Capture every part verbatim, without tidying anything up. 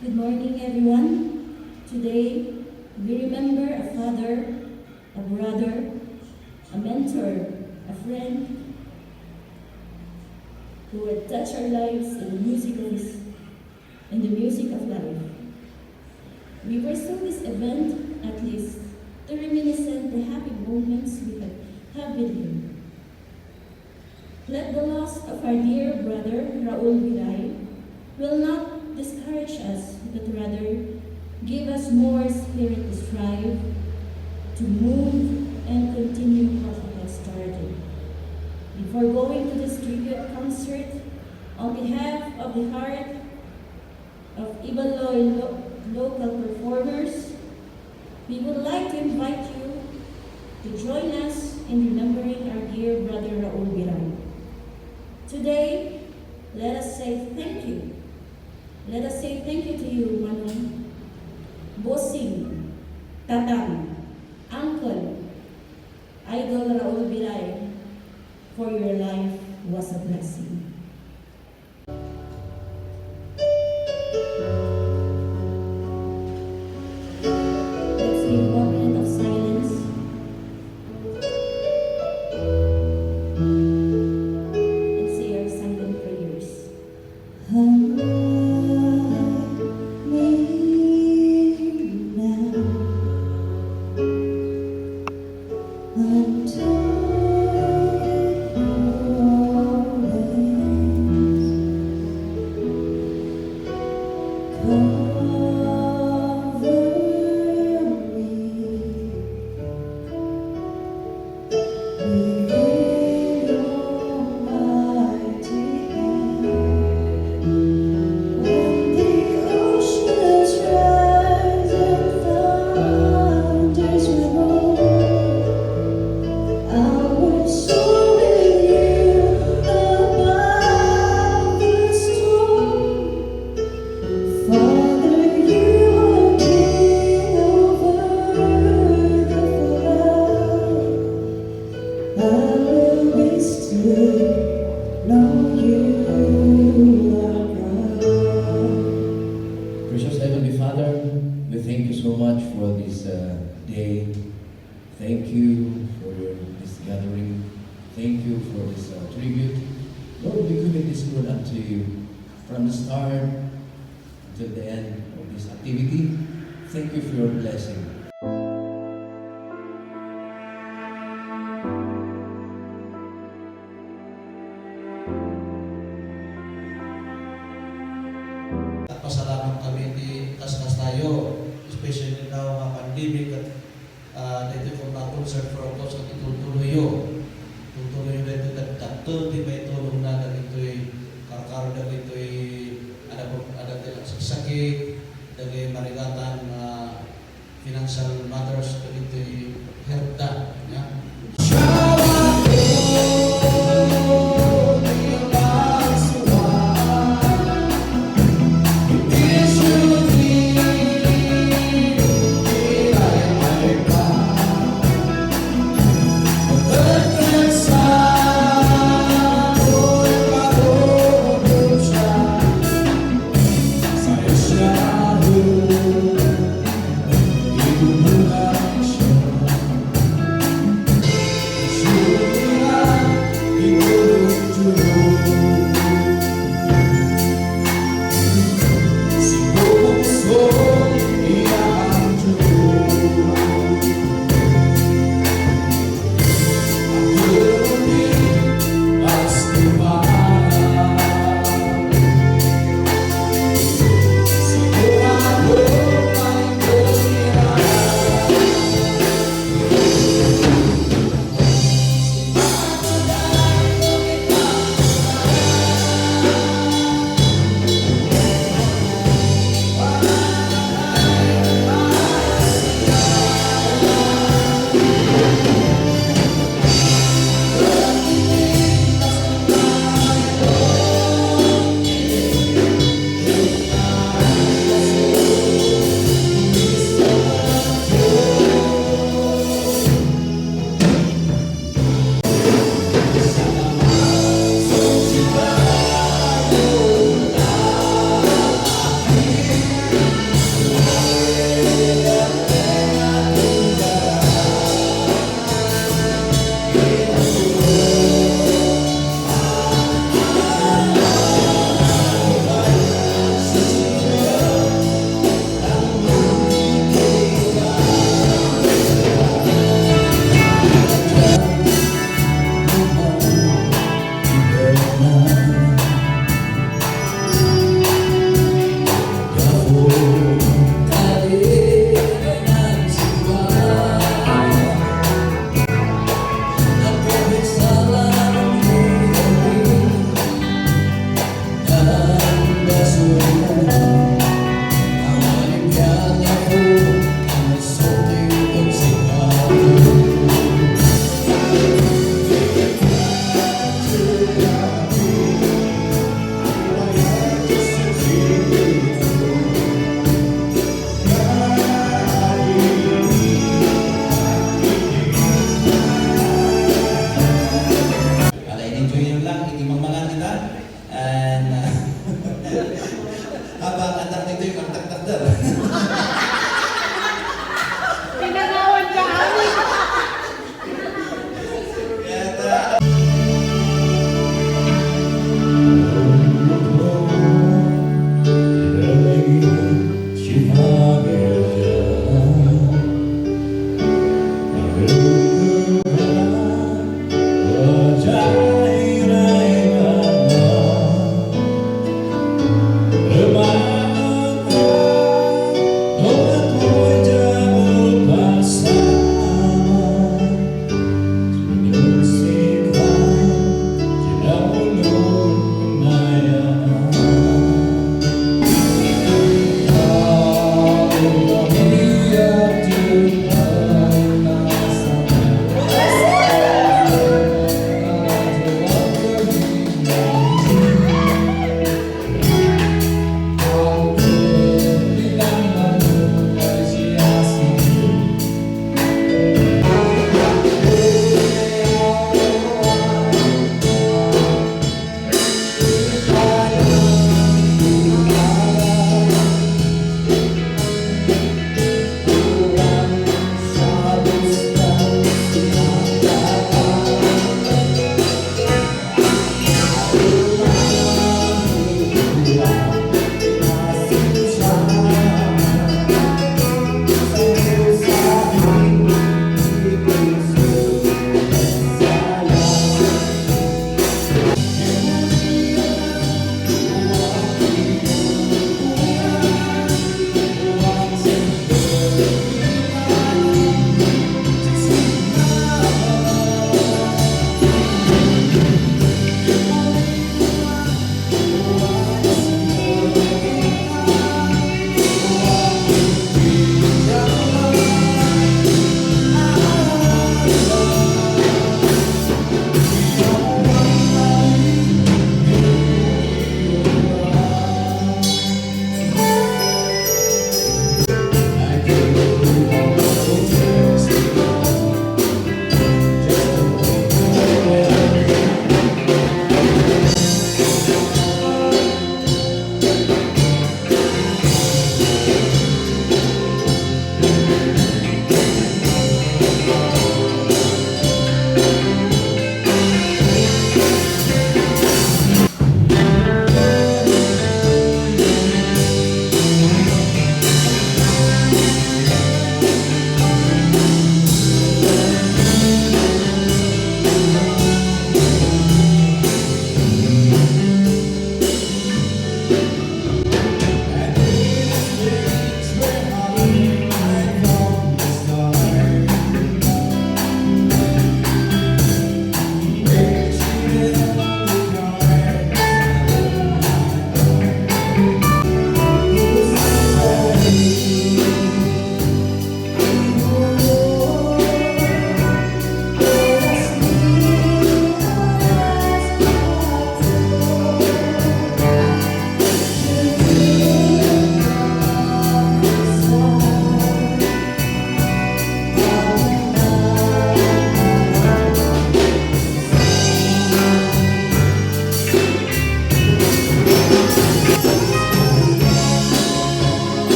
Good morning, everyone. Today, we remember a father, a brother, a mentor, a friend who had touched our lives in the music of his, in the music of life. We pursue this event at least to reminiscent the happy moments we had have with him. Let the loss of our dear brother Raul Biray will not discourage us, but rather give us more spirit to strive, to move, and continue what we have started. Before going to this tribute concert, on behalf of the heart of Ibaloi lo- local performers, we would like to invite you to join us in remembering our dear brother Raul Biray. Today, let us say thank you. Let us say thank you to you, Manong, Bossing, Tatang, Uncle, Idol Raul Biray, for your life was a blessing. Let's give one minute of silence and say our silent prayers. Father, you are king over the flood. I will be still, know you are God. Gracious Heavenly Father, we thank you so much for this uh, day. Thank you for your, this gathering. Thank you for this uh, tribute. Lord, we commit this world unto you from the start until the end of this activity. Thank you for your blessing. Pasalamat kami ti kaskastayo, especially now nga pandemic, ket, ah, daytoy koma concert for a cause ket itultuloyyo. Itultuloyyo daytoy ket dakkel ti maitulongna dagitoy karkaro dagitoy adda, adda ti nagsaksakit, dagiti marigatan nga financial matters dagiti health da, ania. Pinangawan ka, awit.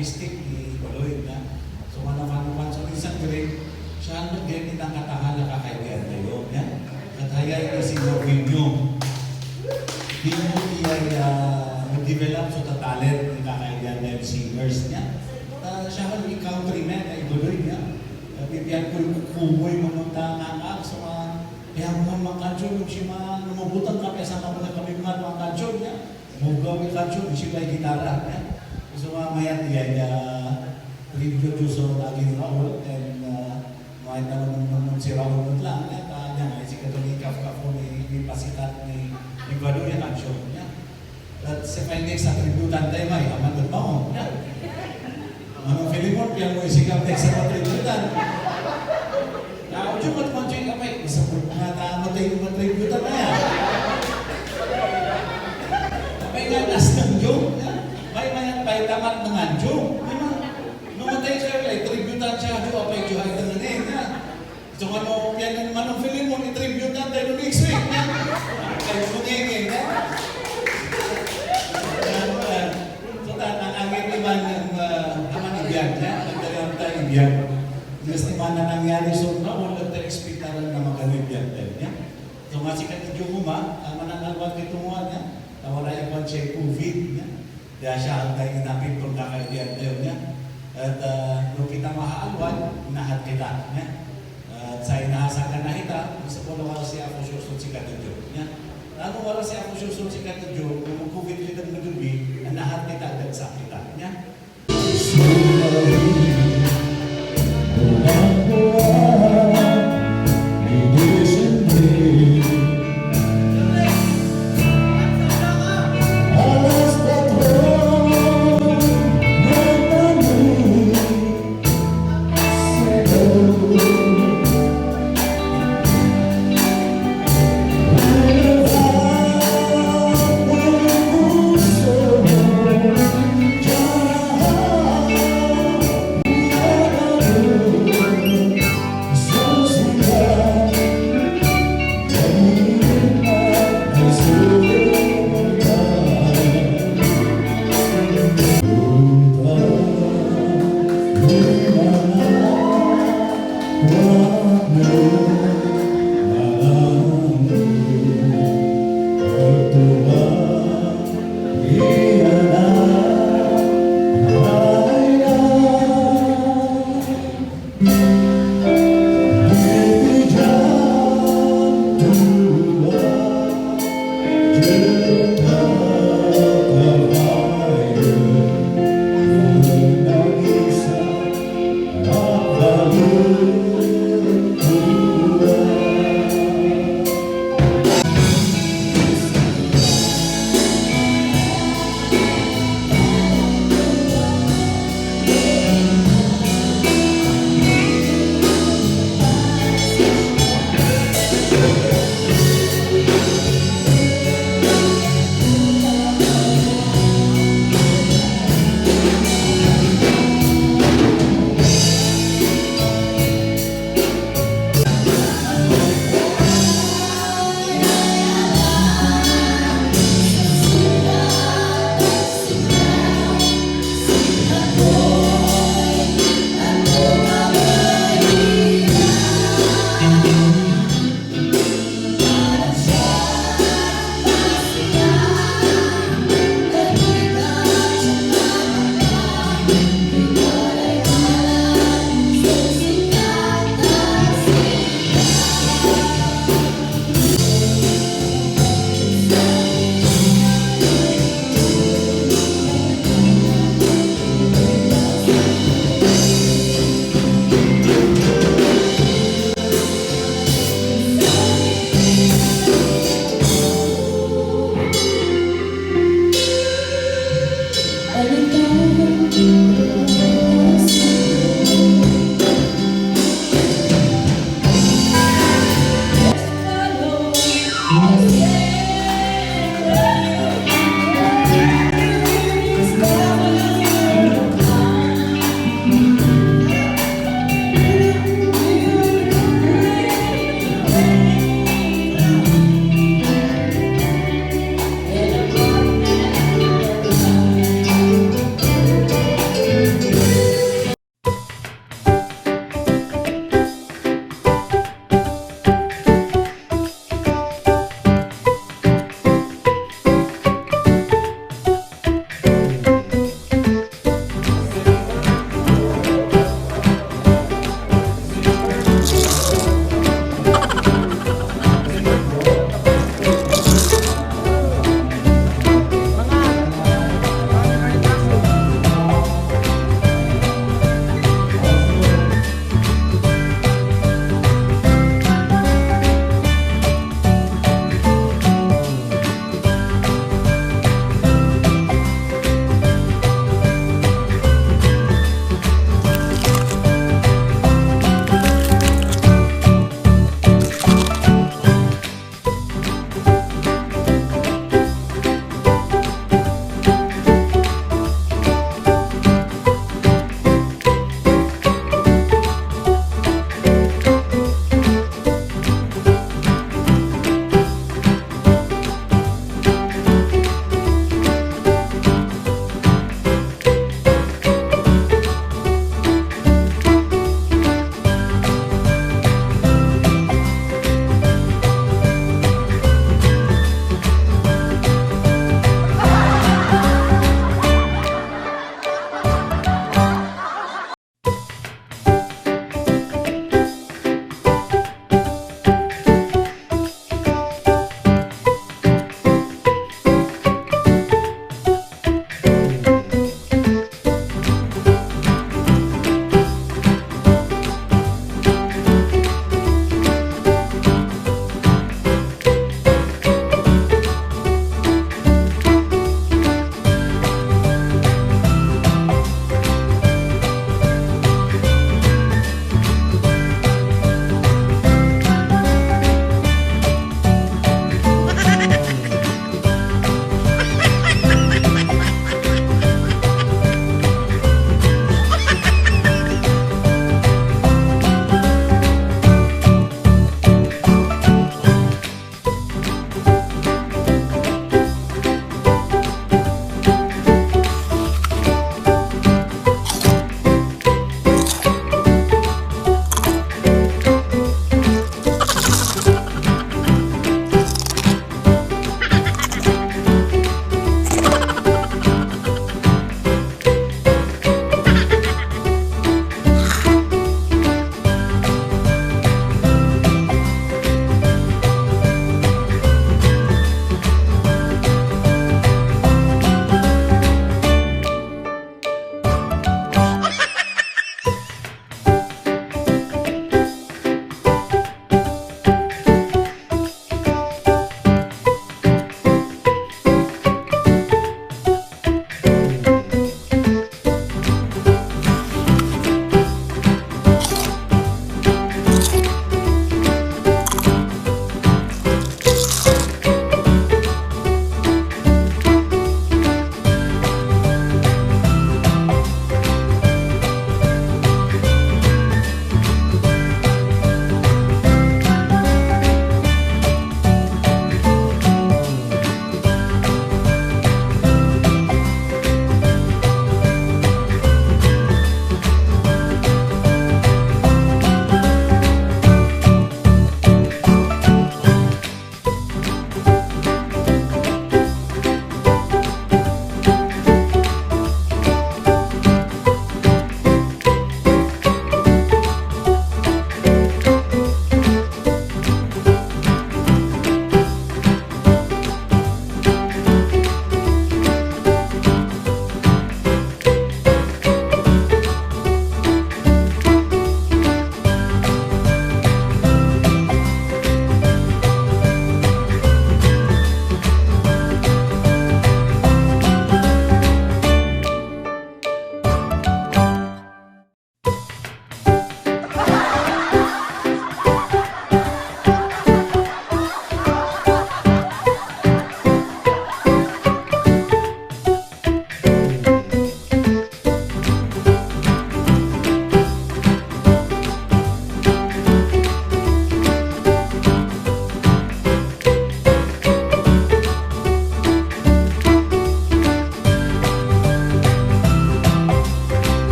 Mystic ni Baloy, ya. So, manapan-, mapansulisan diri, siya ang nagdiri kitang katahala kakaibigan tayo, ya. Katayay ni Señor Vinyo. Vinyo iya, iya, nag-develop so talent ni kakaibigan tayo singers, ya. Ah, siya ang countryman, ay Baloy, ya. Pipian ko yung kukumoy, mamunta nga, nga, so, ah, kaya mo man kansion, yung siya, lumubutang kami, sa kami, kami mga kansion, ya. Mugaw nga kansion, siya may gitara, ya. So, mamaya diyan, ya, tribute to so Naging Raul, and, uh, may tanong naman si Raul man lang, ya, ta, ya, nga, si Katoliko Kafkafo ni, ni Pasikat ni, ni Badu, ya, kansion, ya. At sa kay next, sa tributan tayo, may, aman, ba't mo, ya. Manong Filimon, pian mo isigap next sa tributan. Tao, Diyo, mat-, mat-, Diyo, apay, isang nga ta-, matay, matay, buta na yan. Apay nga, nas ng Diyo, ya? May, may, may tamat ng Diyo. Di ba? Nung matay siya, ay, tributan siya, Diyo, apay, Diyo, ay, tanganin, ya? So, ano, yan ang Manong Filimon, i-tributan tayo ng next week, ya? Ay, sumingin, ya? Yan, yan. So, ta-, ang, ang iba ng, ah, ang mga ibiag, ya? Ang tayo, ang tayo ibiag. Yes, ti man nangyari so, no, wala ta ekspektaran nga makanibyan tayo, ya. So, nga si Kati Jumuma, ang manangalwan ti tunguan, ya. Nawala yung kwan siya, covid, ya. Kaya siya ang tayo inapit kung kakaibigan tayo, ya. At, ah, nung kita mahaalwan, nahat kita, ya. At sa inahasakan na kita, gusto ko na wala si Apo Susun si Kati Jum, ya. Ano wala si Apo Susun si Kati Jum, nung covid kita ng gabi, nahat kita, agdagsa kita, ya.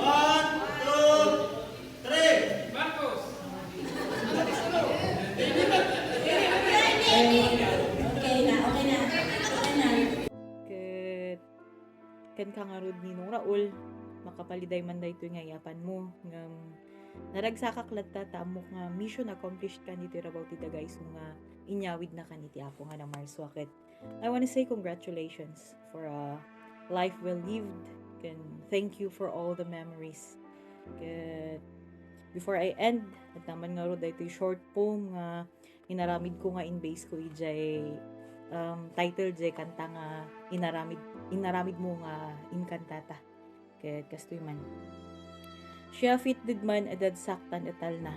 One, two, three, one, two, three. Okay na, okay na. Okay na. Ket kenka ngarud, Ninong Raul, makapaliday man daytoy nga iyapanmo, ngem naragsakak latta ta ammok nga mission accomplished kan ditoy rabaw ti dagayso nga inyawidna kan iti Apo nga Marso a ket I wanna say congratulations for a life well lived, and thank you for all the memories. Ket before I end, adda man ngarud daytoy short poem nga inaramidko nga in-base ko idiay, um, title diay kanta nga inaramid, inaramidmo nga inkantata. Ket kastoy man. Siya fitted man a dagsak tan etalna.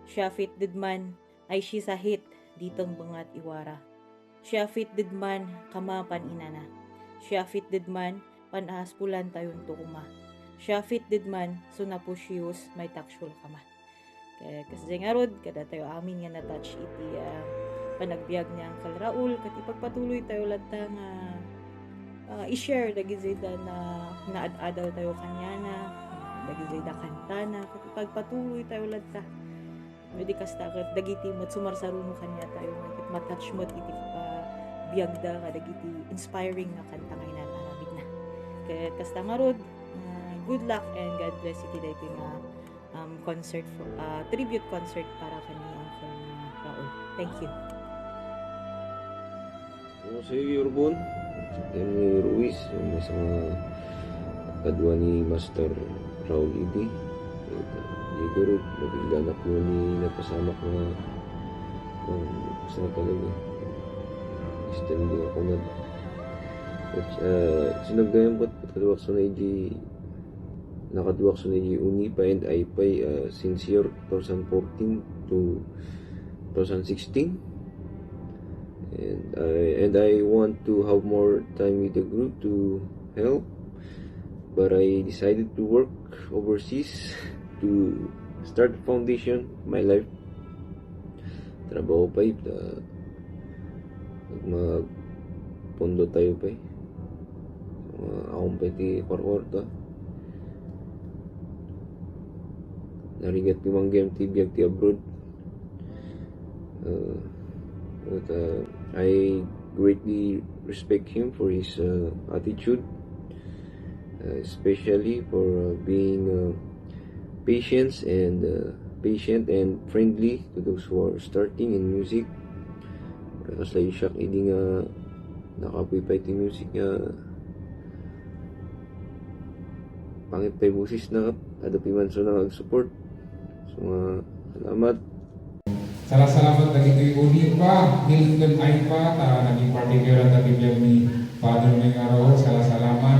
Siya fitted man ay sisahit diton bengat iwara. Siya fitted man kama pan inana. Siya fitted man pan aaspulan tayon to koma. Siya fitted man so napusius may taksul kama. Ket kasdiay ngarud, kadatayo amin nga na-touch iti, ah, panagbiag ni Uncle Raul, ket ipagpatuloy tayo latta nga, ah, i-share dagiti da na naad-adal tayo kaniana, dagiti da kantana, ket ipagpatuloy tayo latta. No di kasta, ket dagiti met sumarsaruno kaniatayo nga ket ma-touch met iti, ah, biagda kadagiti inspiring nga kanta nga inan-aramidna. Ket kasta ngarud, ah, good luck and God bless iti daytoy nga um, concert for, uh, tribute concert para kan ni Uncle Raul. Thank you. Ako si Yorbon, si Tony Ruiz, yung isa nga kadua ni Master Raul Idi. Ket, uh, Diego Ruth, nabigla na po ni napasamak nga, um, sa talaga. Extending ako na. At, uh, sinagdayan ko at kaduak sa na idi Nakaduak sa ni Unipa and Aypay, uh, since year two thousand fourteen to two thousand sixteen. And I, and I want to have more time with the group to help, but I decided to work overseas to start the foundation of my life. Trabaho pa ita. Magpondo tayo pa eh. Mga awan pa iti kwarkwarta. Narigat ti manggem ti biag ti abroad. Uh, but, uh, I greatly respect him for his, uh, attitude, uh, especially for, uh, being, uh, patience and, uh, patient and friendly to those who are starting in music. Kasla siak idi nga nakapoy pa iti music nga pangit pay boses na ket adda pay man so nga ag-support. So nga, salamat. Sala-salamat dagiti Unipa, Hilton Aypa, ta naging party kayo lang dagiti biag ni Father Ming Araw. Sala-salamat.